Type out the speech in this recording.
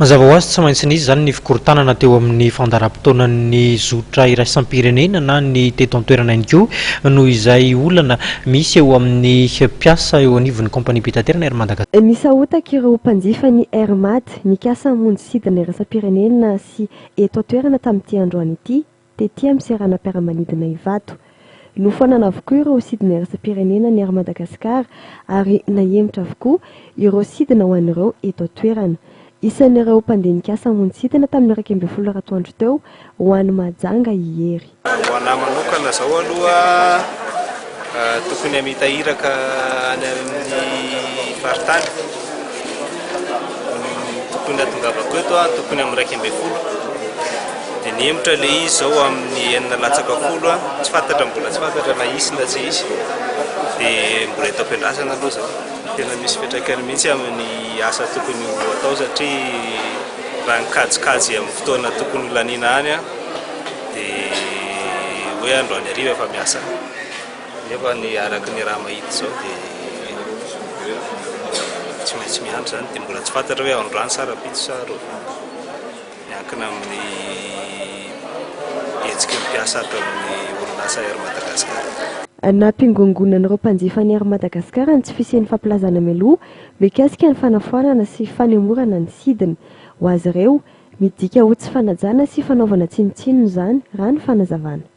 Mazava ho azy, tsy maintsy nisy izany ny fikorontanana teo amin'ny fandaharam-potoanan'ny zotra iraisam-pirenena na ny teto an-toerana ihany koa noho izay olana misy eo amin'ny mpiasa eo anivon'ny kaompaniam-pitaterana Air Madagascar. Nisahotaka ireo mpanjifa ny Air Mad nikasa hamonjy sidina iraisam-pirenena sy eto an-toerana tamin'ity androany ity tety amin'ny seranam-piaramanidina Ivato. Nofoanana avokoa ireo sidina iraisam-pirenena ny Air Madagascar ary nahemotra avokoa ireo sidina ho an'ireo eto an-toerana. Isan'ireo mpandeha nikasa hamonjy sidina tamin'ny 11 ora atoandro teo ho any Mahajanga i Hery. Ho anà manokana izao aloha tokony hamita iraka any amin'ny faritany. Tokony hahatongavako eto aho tokony amin'ny 11. Dia nihemotra ilay izy izao amin'ny enina latsaka folo, tsy fantatra mbola tsy fantatra na hisy na tsy hisy. Dia mbola eto am-piandrasana aloha izao. Tena misy fiantraikany mihitsy amin'ny asa tokony ho atao satria raha ny kajikajy amin'ny fotoana tokony ho laniana any dia hoe androany hariva efa miasa. Nefa ny araka ny raha mahita izao dia tsy maintsy miandry izany dia mbola tsy fantatra hoe androany sa rahampitso sa rahoviana. Miankina amin'ny hetsiky ny mpiasa ato amin'ny orinasa Air Madagascar. Nampingongonan'ireo mpanjifa ny Air Madagascar ny tsy fisian'ny fampilazana mialoha mikasika ny fanafoanana sy fanemorana ny sidina. Ho azy ireo, midika ho tsy fanajana sy fanaovana tsinontsinona izany, raha ny fanazavana.